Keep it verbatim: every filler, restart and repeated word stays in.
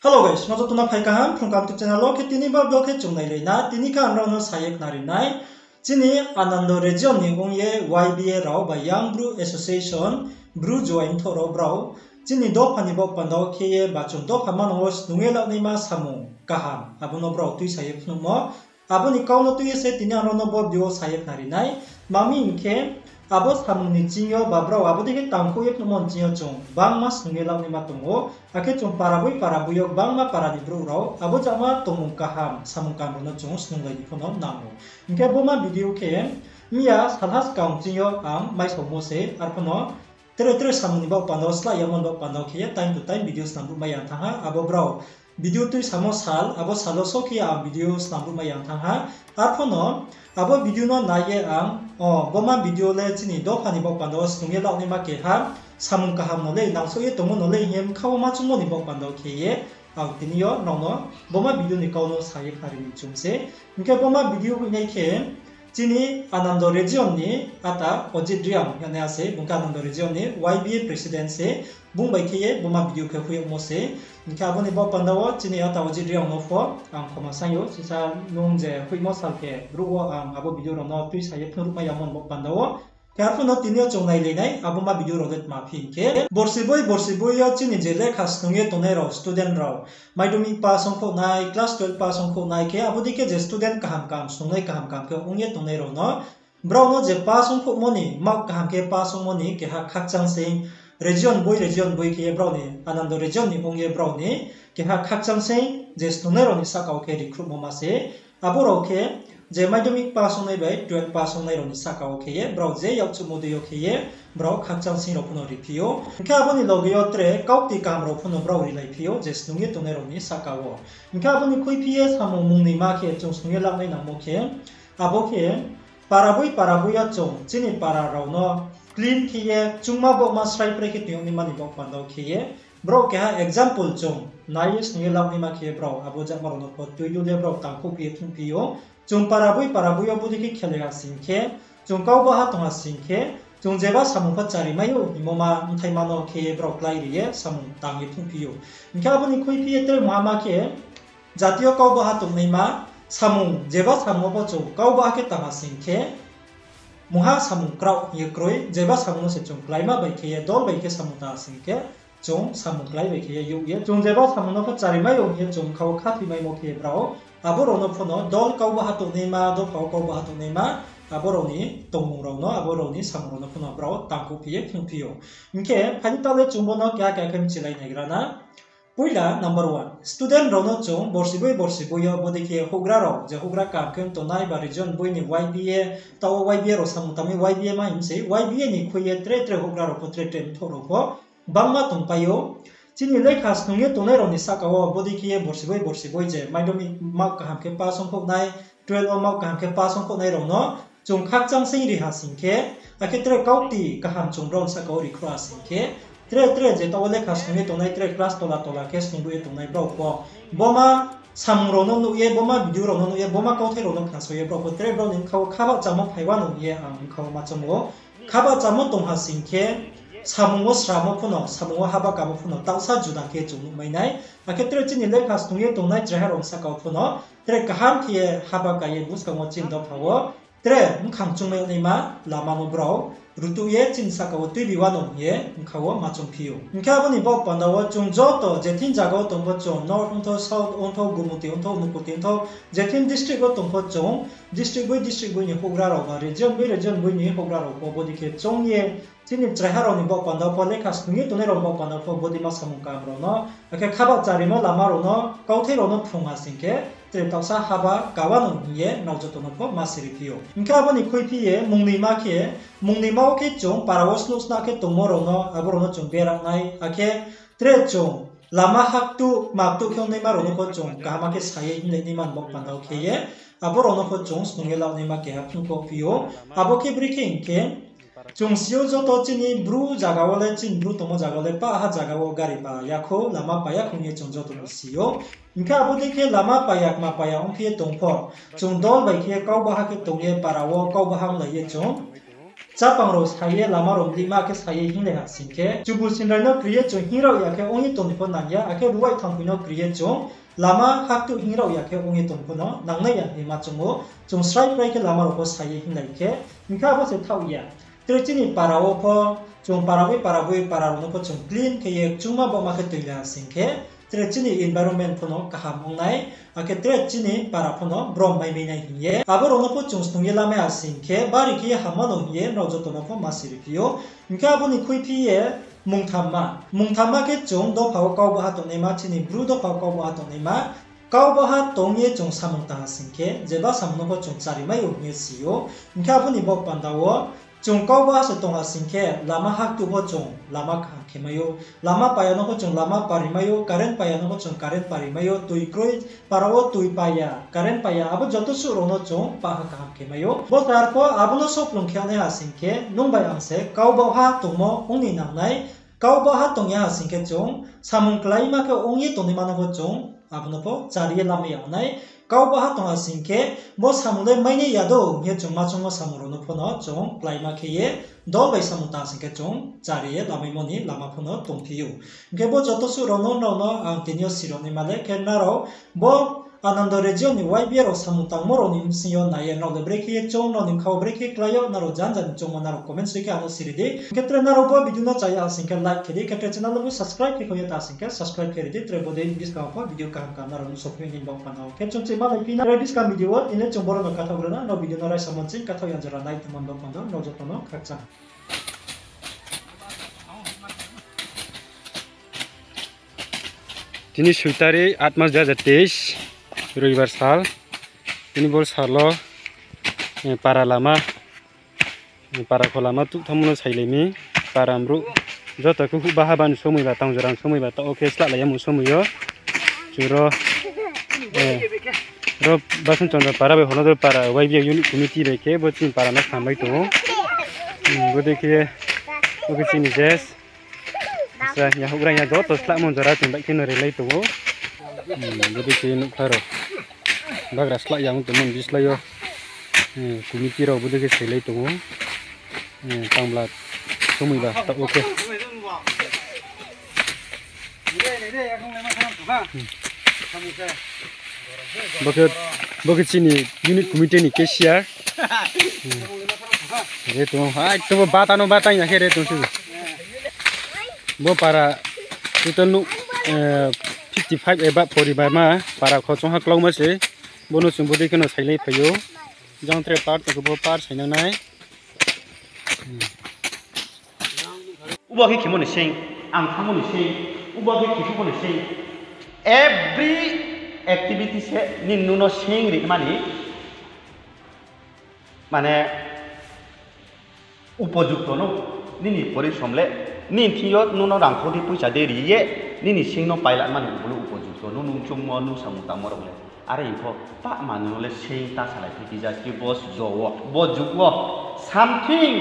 Hello guys, no joto no phai kaham, Phrung Kaham YouTube channel wo khe tini bo video khe chung nailai na, tini khe ang nrao no sa ye khnari nai. Chini Anando region ni ong ye Y B A rao ba Young Bru Association, Bru juai mthoh rao brao chini dopha ni baoh panda wo khe ye ba chung dopha manang wo snung ye laonaima samung kaham, abo no brao tuisa ye phnuhmo. Abo ni kau no tui ye se tini ang nrao no bo video wo sa ye khnari nai. Tma hing khe, abo samung ni ching yo ba brao abo dei khe tangkhouh ye phnuhmo ni ching yo chung bangma snung ye laonaima tong ou. Akhe chung para boi para boi yo bangma para ni brouh rao abo jama tongmung kaham, samung kaham rao no chung snunglai ni pho no nang ou. Hing khe boma video khe miya salha skang ching yo ang maisaomo se, arphuh no tre tre samung ni baoh panda wo slái yamo ni baoh panda wo khe ye time to time video snam ruhmai yang thanng ha. Abo brao video tuisamo sal, abo sal wo so khe ye ang video snam ruhmai yang thanng ha. Arphuh no abo video no nai ye ang, o, boma video le chini dopha ni baoh panda wo snung ye laonaima keha samung kaham no le, nangsouh ye tongmo no le hing ye bkha wo ma chungmo ni baoh panda wo khe ye ang tini yo nrao no boma video ni kau no sa ye khnari ni chung se. Hing khe boma video hoihnai khe chini Anando region ni ata Ojit Reang hing ye nai a se, bung khe Anando region ni Y B A president se, bung bai khe ye boma video khe hoih yagmo se. Hing khe abo ni baoh panda wo chini ata Ojit Reang no pho ang khoma saing ou, sisa nung je hoihmo sal khe brouh wo ang abo video rao no tuisa ye phnuh ruhmai yamo ni baoh panda wo. Khe arphuh no tini yo chung nailai nai, abo ma video rao le tma phi hing khe, borsi boi borsi boi yo chini je lekha snung ye tongnai rao, student rao, madhyamik pass ongkhouh nai, class twelve pass ongkhouh nai khe, abo dei khe je student kaham kaham, snungnai kaham kaham khe ong ye tongnai rao no, brao no je pass ongkhouhmo ni, mark kaham khe pass ongmo ni keha khakchang seing, region boi region boi khe ye brao ni, Anando region ni ong ye brao ni keha khakchang seing je snungnai rao ni sahka wo khe recruitmo ma se. Abo rao khe je madhyamik pass ongnai bai twelve pass ongnai rao ni sahka wo khe ye brao je yakchuhmo dei yo khe ye brao khakchang seing rao pho no ri phi ou. Hing khe abo ni loge yo tre kaukti kaham rao pho no brao rilai phi ou, je snung ye tongnai rao ni sahka wo. Hing khe abo ni khuiphi ye samung mungni ma khe chung snung ye lanai nangmo khe, abo khe para boi para boi yo chung chini para rao no clean khe ye chungma baohma srai prai khe toing yag naima ni baoh panda wo khe ye brao keha example chung nai ye snung ye laonaima khe brao abo jama rao no pho tuilu le brao tangkhouh phi ye phnuh phi ou. Chung para boi para boi yo bodei khe khelai ha sing khe, chung kau baha tong ha sing khe, chung jeba samung pho chari mai ou hingmo ma bthaima no khe ye brao klái ri ye samung tang ye phnuh phi ou. Hing khe abo ni khuiphi ye tre mungha ma khe, jati yo kau baha tongnaima, samung, jeba samung wo pho chung kau baha khe tang ha sing khe, mungha samung kraoh hing ye kroi, jeba samung no se chung kláima bai khe ye, dol bai khe samung tang ha sing khe, chung samung klái bai khe ye youh ye, chung jeba samung no pho chari mai ou hing ye chung bkha wo khathoi maimo khe ye brao, abo rao no pho no dol kau baha tongnaima, dopha wo kau baha tongnaima, abo rao ni tongmung rao no, abo rao ni samung rao no pho no brao tangkhouh phi ye phnuh phi ou. Hing khe, phaini taoh le chung bo no keha keha khe mchilai naigra na. Poila number one, student rao no chung borsi boi borsi boi yo bodei khe houhgra rao, je houhgra kaham khe tongnai ba region boi ni Y B A, taoh wo Y B A rao samung tangmi Y B A ma hing se, Y B A ni khui ye tre tre houhgra rao pho tre tre mthoh rao pho bangma tongpai ou. Chini lekha snung ye tongnai rao ni sahka wo bodei khe ye borsi boi borsi boi je madhyamik mark kaham khe pass ongkhouh nai, twelve wo mark kaham khe pass ongkhouh nai rao no chung khakchang seing ri ha sing khe, akhe tre kaukti kaham chung brao ni sahka wo rikhruh ha sing khe, tre tre je taoh wo lekha snung ye tongnai tre class tola tola khe snungruh ye tongnai brao pho, boma samung rao no nuh ye, boma video rao no nuh ye, boma kauthai rao no khnasao ye brao pho tre brao ni bkha wo khabahchamo phai wanou hing ye ang bkha wo ma choung ou. Khabahchamo tong ha sing khe, samung wo sramo pho no, samung wo haba kamo pho no taohsa juda khe chung nuhmai nai. Akhe tre chini lekha snung ye tongnai chraiha rao ni sahka wo pho no tre kaham khe ye haba ka ye buskang wo chini dopha wo tre bkhang chungmai yag naima lama no brao rutuh ye chini sahka wo tuibi wanou hing ye bkha wo ma choung phi ou. Hing khe abo ni baoh panda wo chung joto je thing zaga wo tong pho chung, North ongthou, South ongthou, Gumoti ongthou, Unakoti ongthou, je thing district wo tong pho chung, district boi district boi ni houhgra rao ba region boi region boi ni houhgra rao pho bodei khe choung ye chini chraiha rao ni baoh panda pho, lekha snung ye tongnai rao ni baoh panda pho bodei ma samung kaham rao no, akhe khabah charimo lama rao no, kauthai rao no phrung ha sing khe, tre taohsa haba ka wanou hing ye nrao joto no pho ma siri phi ou. Hing khe abo ni khuiphi ye mungni ma khe, mungni ma wo khe chung para wo snuh snah khe tongmo rao no, abo rao no chung bera nai, akhe tre chung lama haktuh maktuh khe ongnaima rao no pho chung kaham khe sa ye hinglai naima ni baoh panda wo khe ye, abo rao no pho chung snung ye laonaima keha phnuh pho phi ou. Abo khe brekhe hing khe, chung si ou joto chini Bru zaga wo le, chini Bru tongmo zaga wo le, paha zaga wo gari pa ya khou, lama pa ya khou hing ye chung joto no si ou. Hing khe abo dei khe lama pa ya, kma pa ya ongphi ye tong pho, chung dol bai khe kau baha khe tong ye para wo kau baha onglai ye chung chápang rao sa ye lama rao mlihma khe sa ye hinglai ha sing khe, chubu sinrai no kri ye chung hinng rao ya khe ong ye tong ni pho nang ya, akhe ruai thangphoi no kri ye chung lama haktuh hinng rao ya khe ong ye tong pho no nangnai ya hingma chung ou. Chung srai prai khe lama rao pho sa ye hinglai khe, hing khe abo se thaoh ya. Tre chini para wo pho, chung para bai para bai para rao no pho chung clean khe ye chungma baohma khe toilai ha sing khe, tre chini environment pho no kaham ong nai, akhe tre chini para pho no brom mai mai nai hing ye. Abo rao no pho chung snung ye lamai ha sing khe, bari khe ye hamma no hing ye nrao joto no pho ma siri phi ou. Hing khe abo ni khuiphi ye mungthamma. Mungthamma khe chung dopha wo kau baha tongnaima, chini Bru dopha wo kau baha tongnaima. Kau baha tong ye chung samung tang ha sing khe, jeba samung no pho chung chari mai ou hing ye si ou. Hing khe abo ni baoh panda wo, chung kau baha se tong ha sing khe, lama haktuh pho chung lama kaham khe mai ou. Lama paya no pho chung lama pari mai ou, current paya no pho chung current pari mai ou, tui kroi, para wo tui paya, current paya, abo joto suh rao no chung paha kaham khe mai ou. Bo se arpho abo no soplung khe nai ha sing khe, nung bai ang se kau baha tongmo ong ni nangnai. Kau baha tong ya ha sing khe chung samung kláima khe ong ye tongnaima no pho chung abo no pho chari ye lamai ya nai. Kau baha tong ha sing khe, bo samung le mai nai ya dou hing ye chung ma chungmo samung rao no pho no chung kláima khe ye, dol bai samung tang sing khe chung chari ye lamaimo ni lama pho no tongphi ou. Hing khe bo joto suh rao no, nrao no ang tini yo siro naima le khe nrao bo Anando Region ni Y B A rao samung tangmo rao ni bsing yo nai ye nrao le brekhe ye choung, nrao ni bkha wo brekhe klái yo, nrao janja ni choungmo nrao comment soi khe ang no siri di. Hing khe tre nrao bo video no cha ya ha sing khe like khe di, khe tre channel no bo subscribe khe kho ye ta sing khe subscribe khe ri di, tre bodei buskang wo pho video kaham kaham nrao no sophi ni baoh panda wo. Khe chung chima lai phi na, tre buskang video wo tini le chung boro no kathaoh gra na, nrao video no raisa mon ching kathaoh ya jora nai tongmo ni baoh panda wo nrao joto no khakchang. Tini soi tarik, আট মাস দুই হাজার তেইশ, roibar sal. Tini bo sal wo, eh, para lama, eh, para kho lama tuh thanngmo no sailai mi, para brouh joto khe huh baha ba ni somoi ba, tang jora ni somoi ba, taoh wo khe slahlai yamo somoi yo. Chung ro, eh, ro Basan Chandra para bai Holodor para Y B A unit committee bai khe bo chini para no samai tong ou. Hmm, bodei khe, bo khe chini jes. Sa ya houhgra ya joto slahmo jora chung bai khe no relai tong ou. Hmm, bodei khe nuhkha rao. Bagra slah ya ong tongmo ni bislái yo. Hmm, committee rao bodei khe selai tong ou. Hmm, tangla somoi ba taoh wo khe. Bo khe, bo khe chini unit committee ni cashier. Re tong ou, hai, to bo bata no bata ya khe re tong se. Bo para total nuh, eh, fifty five eba poribar ma para kho chongha klauma se. Bo no chung bodei khe no sailai phai ou. Jang tre par tong khe bo par sainang nai. Ubo khe khemo ni sing, ang thanngmo ni sing, ubo khe khephi pho ni sing. Every activity se nini nuh no sing ri mani, mane, উপযুক্ত no, nini পরিশ্রম le, nini thing yo nuh no rangkhau di poicha de ri ye, nini sing no paila mani bo le উপযুক্ত no, nung chungmo, nung samung tangmo rao le. Are pho, pah mani no le sing ta salai phi kija ki bo jo wo, bo jug wo, something.